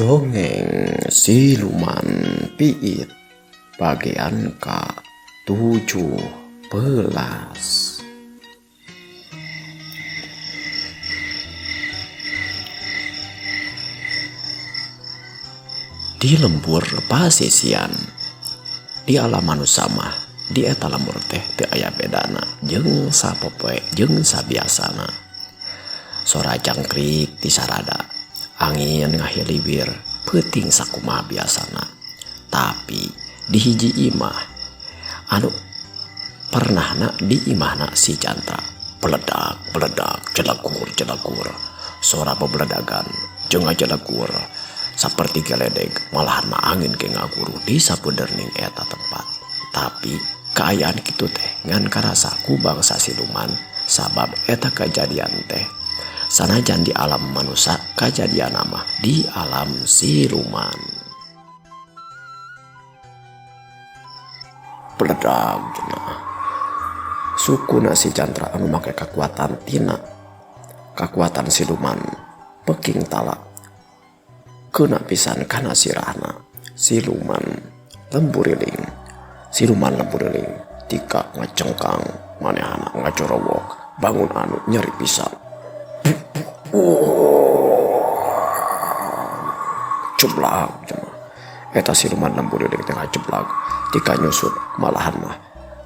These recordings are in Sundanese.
Dongeng Siluman Piit bagian ke-17. Di lembur pasisian di alam manusa mah di eta lembur teh teu aya bedana jeung sapopoe jeung sabiasana. Sora jangkrik ti sarada, angin ngahiliwir peuting sakumaha biasana. Tapi di hiji imah anu pernahna di imahna si Cantra peledak peledak jelegur jelegur sora bebeledagan jeung ngajelegur saperti geledeg malahan mah angin ge ngaguru di sabenerning eta tempat. Tapi kaayaan kitu teh ngan karasa ku bangsa siluman sabab eta kajadian teh sanajan di alam manusa kajadianna mah di alam siluman. Peledag cenah sukuna si Cantra anu make kakuatan tina kakuatan siluman peking tala keuna pisan kana sirahna siluman lemburiling siluman lemburiling tika ngacengkang manehana ngacorowok bangun anu nyeri pisan. Jeblag cenah eta siluman lemburiling teh ngajeblag tika nyusut malahan mah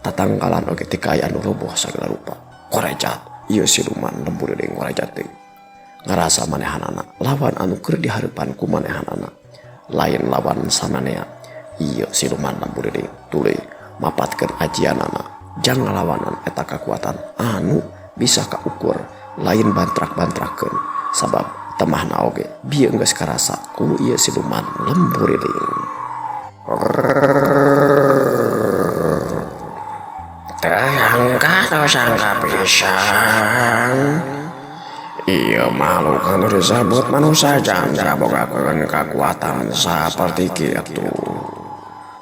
tatangkalan oge tika aya anu roboh sagala rupa korejat ieu siluman lemburiling korejat deui ngarasa manehanana lawan anu keur dihareupan ku manehanana lain lawan samanea ieu siluman lemburiling tuluy mapatkeun ajianana jang ngalawanan eta kakuatan anu bisa kaukur lain bantrak-bantrakeun sabab temahna oge bieu geus karasa ku ieu siluman lemburiling. Teu sangka pisan ieu makhluk anu disebut manusia janda bogakeun kakuatan saperti kitu.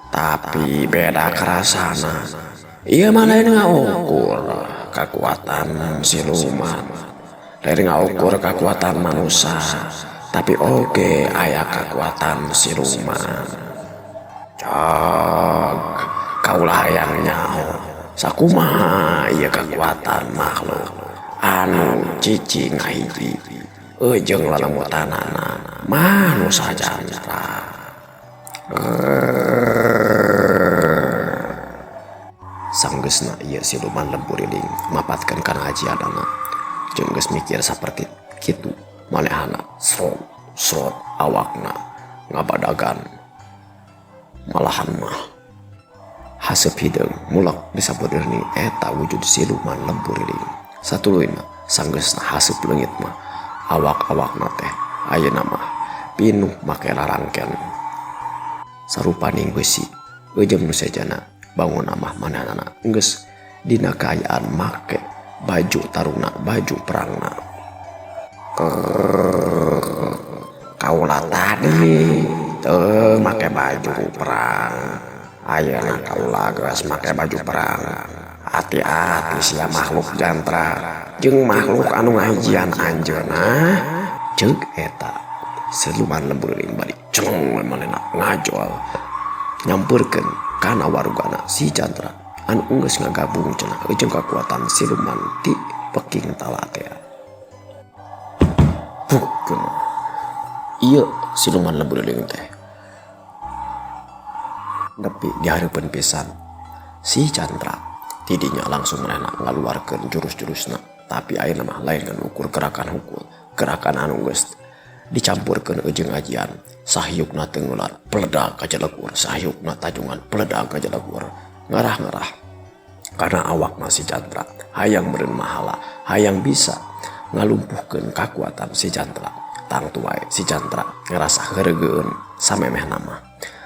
Tapi beda karasana ieu mah lain ngaukur kakuatan siluman, lain ngaukur kakuatan manusia, tapi oge aya kakuatan siluman. Cog kaulah hayang nyaho sakumaha ieu kakuatan makhluk anu cicing ngahiji eujeung lelemutanana manusia jantra. Sanggeusna ieu siluman lemburiling mapatkeun kana ajianana jeung geus mikir saperti kitu manehana srot srot awakna ngabadagan malahan mah haseup hideung mulek disabeudeurning eta wujud siluman lemburiling. Satuluyna sanggeusna haseup leungit mah awak-awakna teh ayeuna mah pinuh make larangken sarupaning beusi eujeung nu sejana bangunna mah manehna geus dina kaayaan make baju taruna baju perangna. Kaula tadi teu make baju perang, ayeuna kaula geus make baju perang. Hati-hati sia makhluk jantra jeung makhluk anu ngahijian anjeunna. Ceuk eta siluman lemburiling bari ceng manehna ngajol nyampeurkeun kana warugana si Cantra anu geus ngagabung cenah jeung kakuatan siluman ti peking tala teh. Buk ieu siluman lemburiling teh nepi dihareupeun pisan si Cantra. Tidinya langsung manehna ngaluarkeun jurus-jurusna, tapi ayeuna mah lain ngan ukur gerakan hukul, gerakan anu geus dicampurkeun jeung ajian. Sahyukna teungulan peledak kajelegur, sahyukna tajungan peledak kajelegur, ngarah-ngarah karena awak si Cantra hayang meureun mahala, hayang bisa ngalumpuhkeun kakuatan si Cantra. Tangtu wae si Cantra ngarasa heureugeun samemehna mah,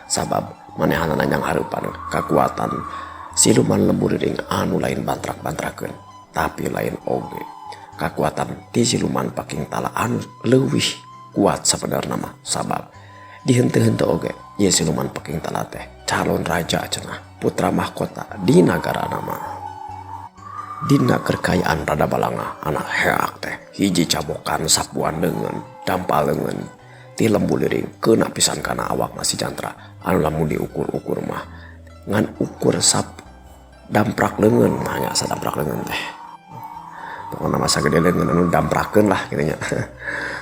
sabab manehanana nyang hareupan kakuatan siluman lemburiling anu lain bantrak-bantrakeun, tapi lain oge kakuatan ti siluman paking tala anu leuwih kuat sabenerna mah, sabab dihenteu-henteu oge ieu siluman paking tala teh calon raja cenah, putra mahkota di nagarana mah. Dina kekayaan rada balanga anak heak teh hiji cabokan sapuan leungeun dampal leungeun Ti lembu liring kena pisan kana awakna si Jantra anu lamun diukur-ukur mah ngan ukur sap damprak leungeun mah nya sadamprak leungeun teh. Pokona mah sagede leungeun anu damprakeun lah kitu nya.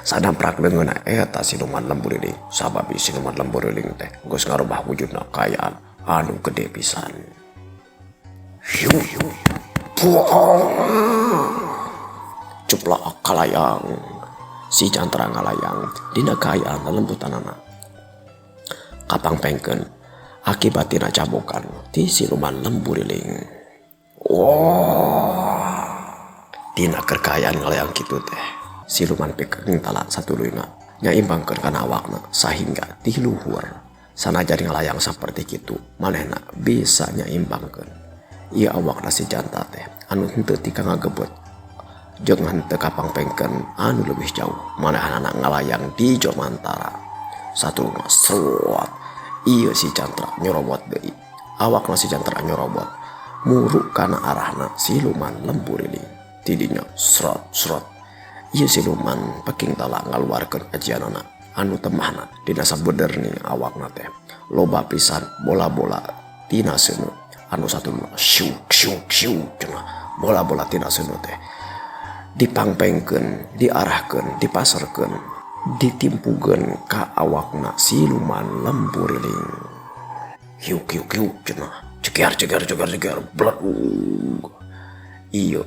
Sadamprak leungeun eta siluman lembu liring sabab siluman lembu liring teh geus ngarubah wujudna kaayaan anu gede pisan. Hiu cuplak kalayang si Jantra ngalayang dina kaayaan lelembutanana kapangpengkeun akibat tina cabokan ti siluman lembu liling. Wah, dina keur kaayaan ngalayang kitu teh siluman peking tala satuluyna nyaimbangkeun kana awakna sahingga ti luhur sanajan ngalayang saperti kitu manehna bisa nyaimbangkeun ieu awakna si Jantra teh anu henteu tika ngagebet jeung henteu kapangpengkeun anu leuwih jauh manehanana ngalayang di jomantara satuluyna sruat ieu si Jantra nyorobot deui awakna si Jantra nyorobot muru kana arahna siluman lembu liling tidinya srot srot ieu siluman peking tala ngaluarkeun ajianana anu temahna dina sabeudeurning awakna teh loba pisan bola-bola tina seuneu anu satuluyna syuk syuk syuk cenah bola-bola tina seuneu teh dipangpengkeun diarahkeun dipaserkeun ditimpugeun ka awakna siluman lembu liling. Hiuk hiuk hiuk cenah ceger ceger ceger ceger bledug ieu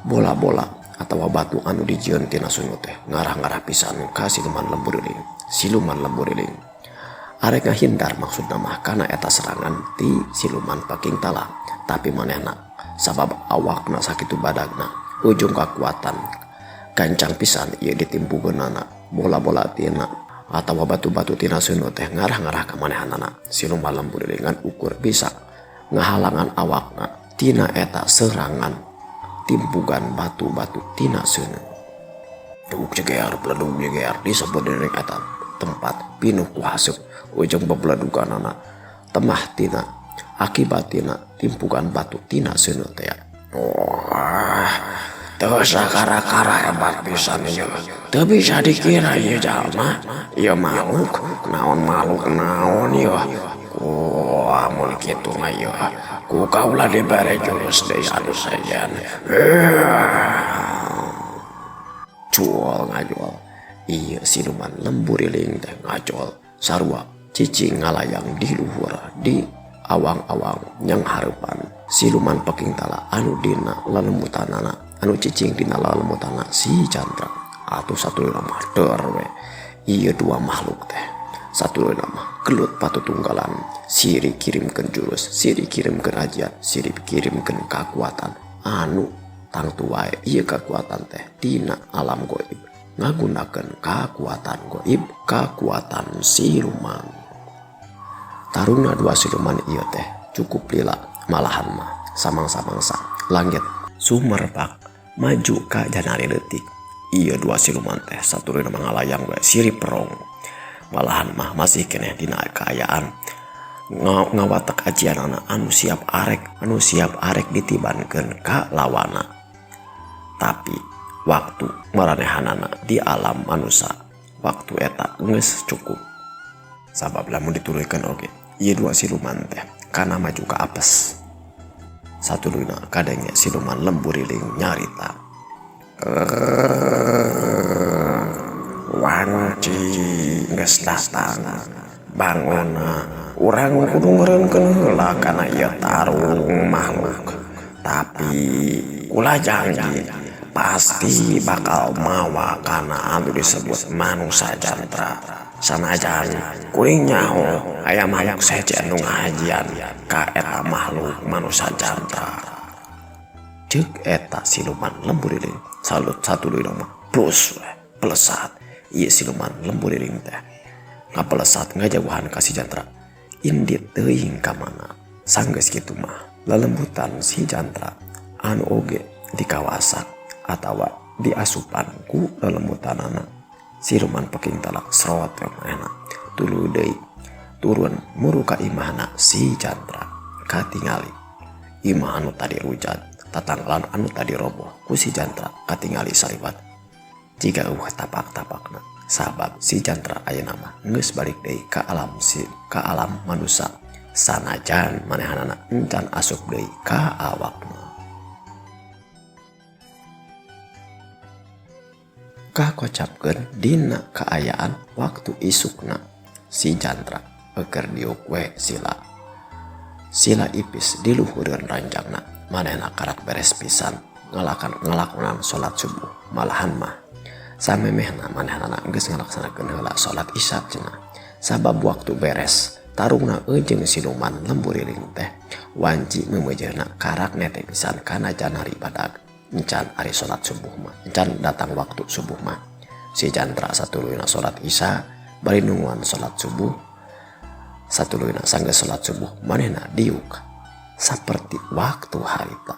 bola-bola atawa batu anu dijieun tina seuneu teh ngarah-ngarah pisan ka siluman lembu liling. Siluman lembu liling arek ngahindar maksudna mah kana eta serangan ti siluman peking tala tapi manehna sabab awakna sakitu badagna ujung kakuatan gancang pisan ieu ditimpugeunana bola-bola tina atawa batu-batu tina seuneu teh ngarah-ngarah ka manehanana. Siluman lembu liling ngan ukur bisa ngahalangan awakna tina eta serangan timpugan batu-batu tina seuneu. Dug ceger bledug jeger di sabeudeurning eta tempat pinuh ku haseup ujung bebleduganana temah tina akibat tina timpugan batu tina seuneu teh. Wah, teu sakara-kara hebat pisan ieu. Teu bisa dikira ieu jalma. Ieu makhluk naon makhluk naon ieu. Wah, mun kitu mah ieu ku kaula dibere jurus deui anu sejen. Cuol ngajol. Ieu siluman lembu liling teh ngajol sarua cicing ngalayang di luhur di awang-awang nyanghareupan siluman peking tala anu dina lelemutanana anu cicing dina lelemutanana si Jantra. Atuh satuluyna mah deur we ieu dua makhluk teh. Satuluyna mah gelut patutunggalan siri kirimkeun jurus siri kirimkeun ajian siri kirimkeun kakuatan anu tangtu wae ieu kakuatan teh dina alam goib ngagunakeun kakuatan goib kakuatan siluman. Tarungna dua siluman ieu teh cukup lila malahan mah samangsa-mangsa langit sumerbak maju ka janari leutik. Ieu dua siluman teh satuluyna mah ngalayang we sirip perong malahan mah masih keneh dina kaayaan ngawatek ajianana anu siap arek ditibankeun ka lawana. Tapi waktu maranehanana di alam manusa waktu eta geus cukup sabab lamun dituluykeun oge ieu dua siluman teh kana maju ka apes. Satuluyna kadenge siluman lembu liling nyarita, wanci geus datang bangonna urang kudu ngeureunkeun heula kana ieu tarung makhluk tapi kula janji pasti bakal mawa kana anu disebut manusa jantra. Sanajan kuring nyaho aya makhluk sejen nu ngahajian ka eta makhluk manusa jantra. Ceuk eta siluman lembu liling salut satuluyna mah plus we pelesat ieu siluman lembu liling teh ngapelesat ngajauhan ka si Jantra indit teuing ka mana. Sanggeus kitu mah lelembutan si Jantra anu oge dikawasak atawa diasupan ku lelembutanana siluman peking talak srot we manehna tuluy deui turun muru ka imahna si Jantra. Katingali imah anu tadi rujat tatanggalan anu tadi roboh ku si Jantra katingali saliwat jiga eueuh tapak-tapakna. Sabab si Jantra ayeuna mah geus balik deui ka alam si ka alam manusa sanajan manehanana encan asup deui ka awakna. Kakocapkeun dina kaayaan waktu isukna si Jantra eukeur diuk we sila. Sila ipis di luhureun ranjangna manehna karak beres pisan ngalakan ngalakonan salat subuh malahan mah samemehna manehna geus ngalaksanakeun heula salat isya cenah sabab waktu beres tarungna jeung siluman lembu riling teh wanci meumeujeuna karak nete pisan kana janari badag encan ari salat subuh mah encan datang waktu subuh mah si Jantra satuluyna salat isya bari nungguan salat subuh satuluyna sanggeus salat subuh manehna diuk saperti waktu harita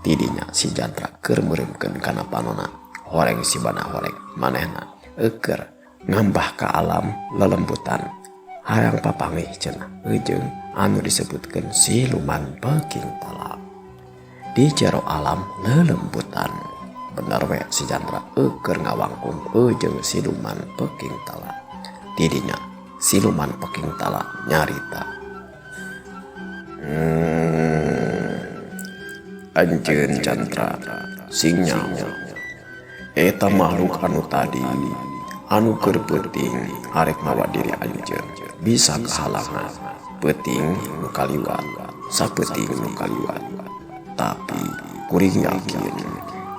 tidinya si Jantra keur meureumkeun kana panona horeng sibana horeng manehna eukeur ngambah ka alam lelembutan hayang papanggih cenah jeung anu disebutkeun siluman Peking Tala di jero alam lelembutan bener we si Jantra eukeur ngawangkung jeung siluman Peking Tala tidinya siluman Peking Tala nyarita anjeun Jantra sing nyaho eta makhluk anu tadi anu keur peuting arek mawa diri anjeun bisa kahalangan peuting nu kaliwat sapeuting nu kaliwat tapi kuring yakin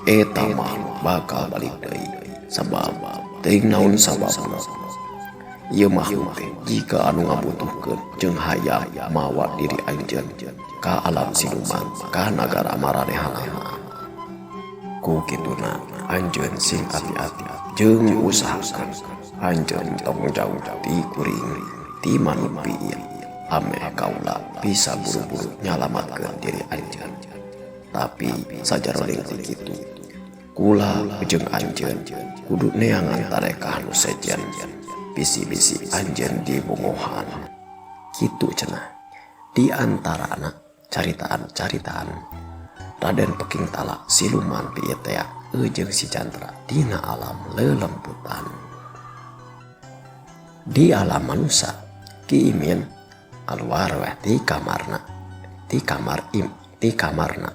eta makhluk bakal balik deui sabab teuing naon sababna ieu makhluk teh jika anu ngabutuhkeun jeung hayang mawa diri anjeun ka alam siluman ka nagara maranehanana ku kituna anjeun sing ati-ati jeung usahakeun anjeun tong jauh ti kuring ti manupi ieu ameh kaula bisa buru-buru nyalamatkeun diri anjeun tapi sajaroning ti kitu kula jeung anjeun kudu neangan tarekah nu sejen bisi-bisi anjeun dibongohan kitu cenah di antarana caritaan-caritaan Raden Peking Tala siluman pieu tea jeung si Jantra dina alam lelembutan di alam manusa Ki Imin kaluar weh ti kamarna ti kamar im ti kamarna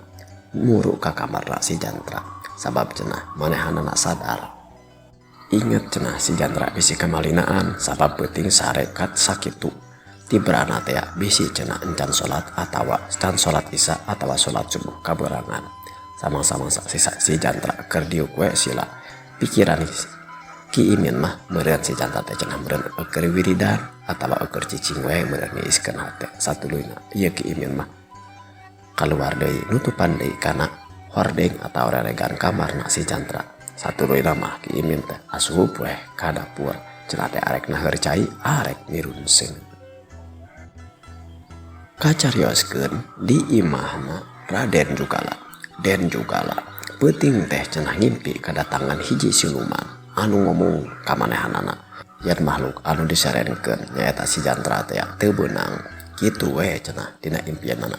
muru ka kamarna si Jantra sabab cenah manehanana sadar inget cenah si Jantra bisi kamalinaan sabab peuting sarekat sakitu tibrana tea bisi cenah encan salat atawa can salat isya atawa salat subuh kaberangan samang-samang sisa si Jantra keur diuk we sila pikiran Ki Imin mah meureun si Jantra teh cenah meureun keur wiridan atawa keur cicing we meureun ngiiskeun hate satuluyna ieu Ki Imin mah kaluar deui nutupan deui kana hordeng atawa reregan kamarna si Jantra satuluyna mah Ki Imin teh asup weh ka dapur cenah teh arek naheur cai arek mirunseun kacarioskeun di imahna Raden Jugala Den Jugala peuting teh cenah ngimpi kadatangan hiji siluman anu ngomong ka manehanana yen makhluk anu diserenkeun nyaeta si Jantra teh teu beunang kitu we cenah dina impianana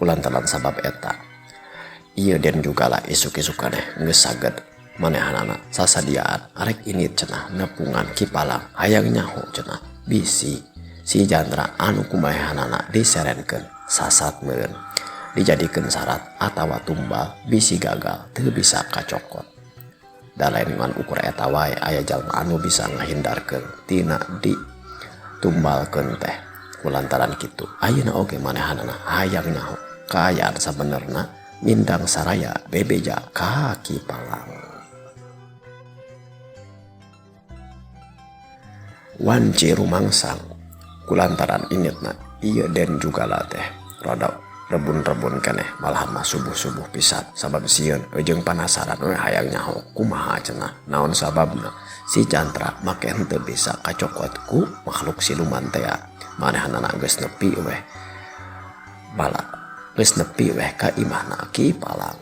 kulantaran sabab eta ieu Den Jugala isuk-isuk keneh geus saged manehanana sasadiaan arek ini cenah nepungan Ki Palang hayang nyaho cenah bisi si Jantra anu kumanehanana diserenkeun sasat meureun dijadikeun syarat atawa tumbal bisi gagal teu bisa kacokot da lain ngan ukur eta wae aya jalma anu bisa ngahindarkeun tina ditumbalkeun teh kulantaran kitu ayeuna oge manehanana hayang nyaho kaayaan sabenerna mindang saraya bebeja ka Ki Palang wanci rumangsang kulantaran ingetna ieu Den Jugala teh rada rebun-rebun keneh malahan mah subuh-subuh pisan sabab sieun jeung panasaran we hayang nyaho kumaha cenah naon sababna si Jantra make henteu bisa kacokot ku makhluk siluman tea manehanana geus nepi weh bala geus nepi weh ka imahna Ki Palang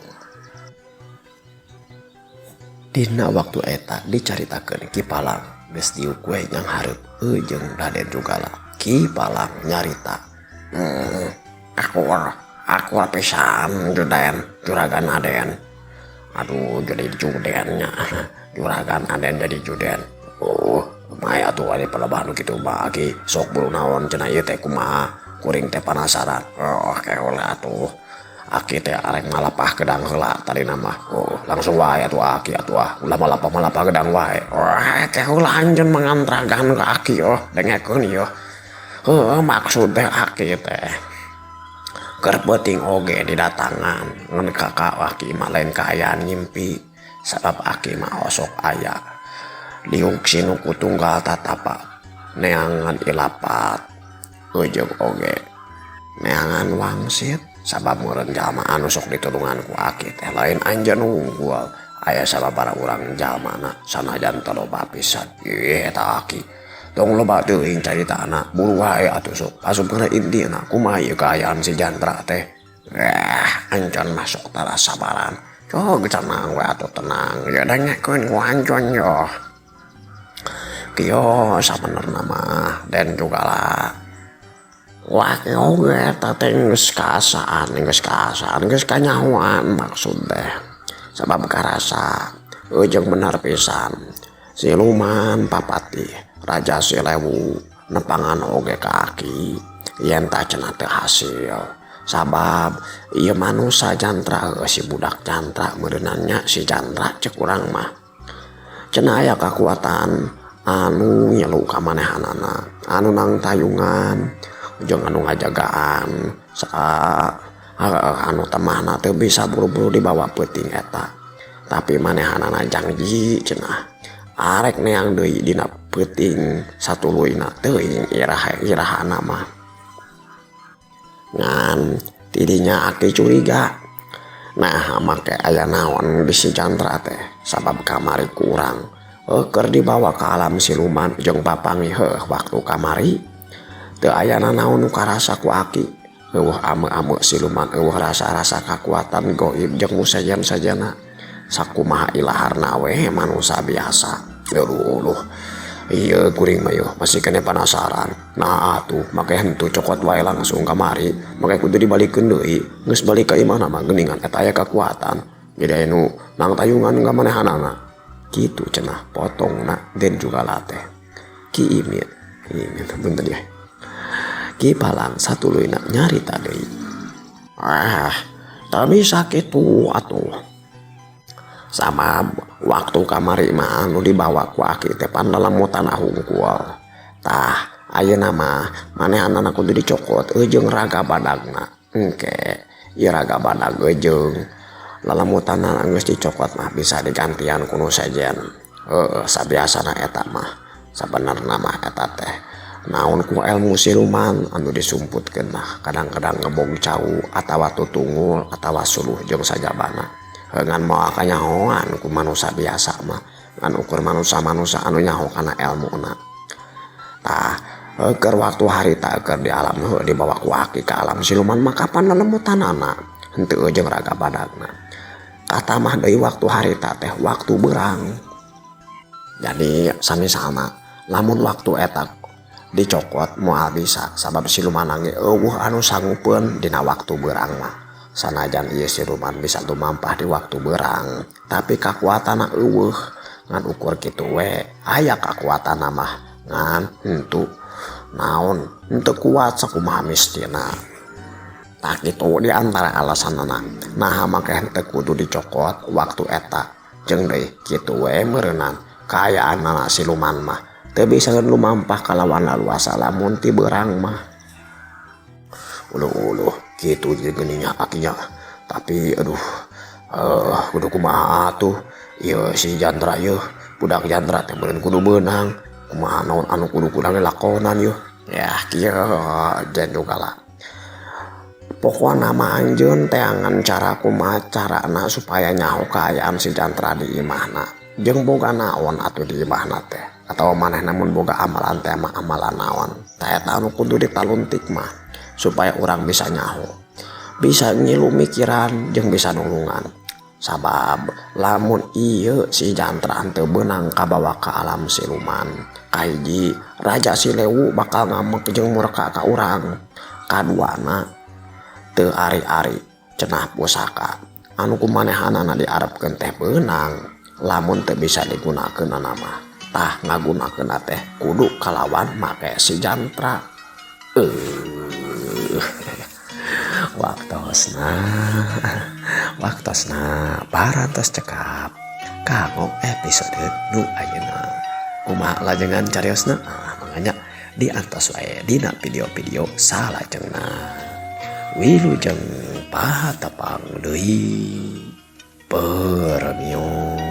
dina waktu eta dicaritakeun Ki Palang geus diuk we nyanghareup jeung Raden Jugala Ki Palang nyarita akur pisan Juden juragan Aden aduh jadi Judennya juragan Aden jadi Juden Oh, maya atuh ari palebah nu kitu mah aki sok buru naon cenah ieu teh kumaha kuring teh panasaran. Oh, keula atuh. Aki teh arek malapah gedang heula tadina mah. Oh, langsung wae atuh aki atuh ah. Ulah malapah-malapah gedang wae. Wah, keula anjeun mangantragan ka aki oh, dengekeun ieu. Heuh, maksud teh aki teh keur peuting oge didatangan ngan ka aki mah lain kaayaan ngimpi sabab aki mah osok aya diuk sinuku tunggal tatapa neangan ilapat ujug oge neangan wangsit sabab meureun jalma anu sok ditulungan ku aki teh lain anjeun wungkul aya sababaraha urang jalmana sanajan teu loba pisan. Ih eta aki tong loba teuing caritana buru wae atuh sok asup kana intina kumaha ieu kaayaan si Jantra teh. Anjeun mah sok tara sabaran. Cog tenang we atuh tenang ya dengekeun ku anjeun yo. Kieu sabenerna mah den juga lah. Wah oge eta teh geus kaasaan, geus kaasaan, geus kanyahoan maksud teh. Sabab karasa ujung bener pisan. Siluman papatih Raja Silewu nepangan oge ka aki yen tah cenah teu hasil. Sabab ieu manusa Jantra si budak Jantra meureunana nya si Jantra cek urang mah. Cenah aya kakuatan anu ngilu ka manehanana, anu nangtayungan jeung anu ngajagaan anu temahna teu bisa buru-buru dibawa peuting eta. Tapi manehanana janji cenah arek neang deui dina peuting satuluyna teuing irahana mah. Ngan tidinya aki curiga. Nah make aya naon di si Jantra teh sabab kamari kurang keur dibawa ka alam siluman jeung papanggih heuh waktu kamari teu aya nanaon nu karasa ku aki. Eueuh ame-ame siluman eueuh rasa-rasa kakuatan goib jeung musajan-sajana sakumaha ilaharna we manusa biasa. Aduh, ieu kuring mah yeuh masih keneh panasaran. Nah atuh make henteu cokot wae langsung kamari make kudu dibalikeun deui. Geus balik ka imahna mah geuningan eta aya kakuatan. Jadi aya nu nangtayungan ka manehanana. Kitu cenah potongna den juga lateh. Ki Imin, Ki Imin punten ya. Ki Palang satuluyna nyarita deui. Ah, teu bisa kitu atuh. Sabab waktu kamari mah anu dibawa ku aki teh pan lelemutan hungkul. Tah ayeuna mah manehanana kudu dicokot eujeung raga badagna. Engke ieu raga badag eujeung lelemutanna geus dicokot mah bisa digantian ku nu sejen. Heueuh sabiasana eta mah sabenerna mah eta teh naon ku ilmu siluman anu disumputkeun mah kadang-kadang ngebog cau atawa tutungul atawa suluh jeung sajabana. Ngan moal kanyahoan ku manusa biasa mah ngan ukur manusa-manusa anu nyaho kana elmuna. Tah keur waktu harita keur di alam heuh dibawa ku aki ka alam siluman mah kapan lelemutanana henteu jeung raga badagna. Katamah deui waktu harita teh waktu beurang. Jadi sami-sama lamun waktu eta dicokot moal bisa sabab siluman ge eueuh anu sanggupeun dina waktu beurang mah. Sanajan ieu siluman bisa lumampah di waktu beurang tapi kakuatanna eueuh ngan ukur kitu we aya kakuatanna mah ngan henteu naon henteu kuat sakumaha mistina. Tah kitu di antara alasanana naha make henteu kudu dicokot waktu eta jeung deui kitu we meureunan kaayaanana siluman mah teu bisa lumampah kalawan laluasa lamun ti beurang mah. Uluh-uluh kitu geuning akinya tapi aduh kudu kumaha atuh ieu si Jantra ieu budak Jantra teh meureun kudu beunang kumaha naon anu kudu kurang lakonan ieu. Ya kieu den juga lah. Pokona mah anjeun teangan cara kumaha carana supaya nyaho kaayaan si Jantra di imahna jeung boga naon atuh di imahna teh atawa manehna mun boga amalan teh mah amalan naon tah eta anu kudu ditaluntik mah supaya urang bisa nyaho bisa ngilu mikiran jeung bisa nulungan. Sabab lamun ieu si Jantra teu beunang kabawa ka alam siluman kahiji Raja Silewu bakal ngamek jeung murka ka urang. Kaduana teu ari-ari cenah pusaka anu kumanehanana diarepkeun teh beunang lamun teu bisa digunakeunana mah. Tah ngagunakeunna teh kudu kalawan make si jantra. Waktosna waktosna parantos cekap kanggo episode nu ayeuna. Kumaha lajengan cariosna? Ah, manganya diantos wae dina video-video salajengna. Wilujeng patepang deui, permios.